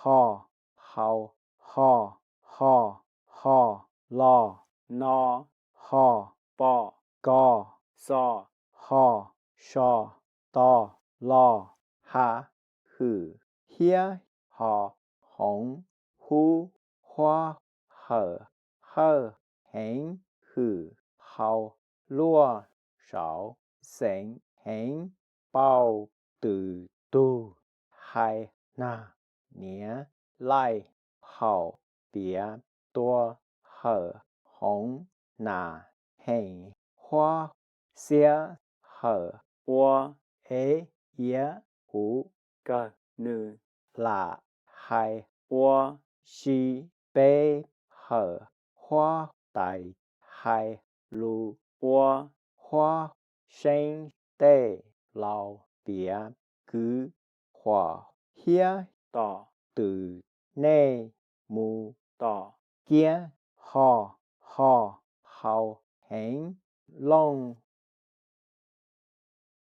ho, hau, ho, ho, ho, lo, no, ho, po, ko, xo, ho, so, to, lo, ha, hwm, hiab, ho, hoov, hub, huab, hawm, hawj, heev, hwm, hau, luaj, saud, xeev, heev, pauj, twm, tug, hais, nag, niav, laij, haum, piav, tua, hawm, hoov, nas, heem, huab, xiab, hawm, ua, ev, iav, uv, kawg, nws, lam, hais, ua, si, peb, hawm, huab, tais, hais, lus, ua, huab, seeb, tej, laus, piav, kwv, huam, hiab, tom, twm, nej, mus, tom, kiab, ho, ho, hau, heev, looj,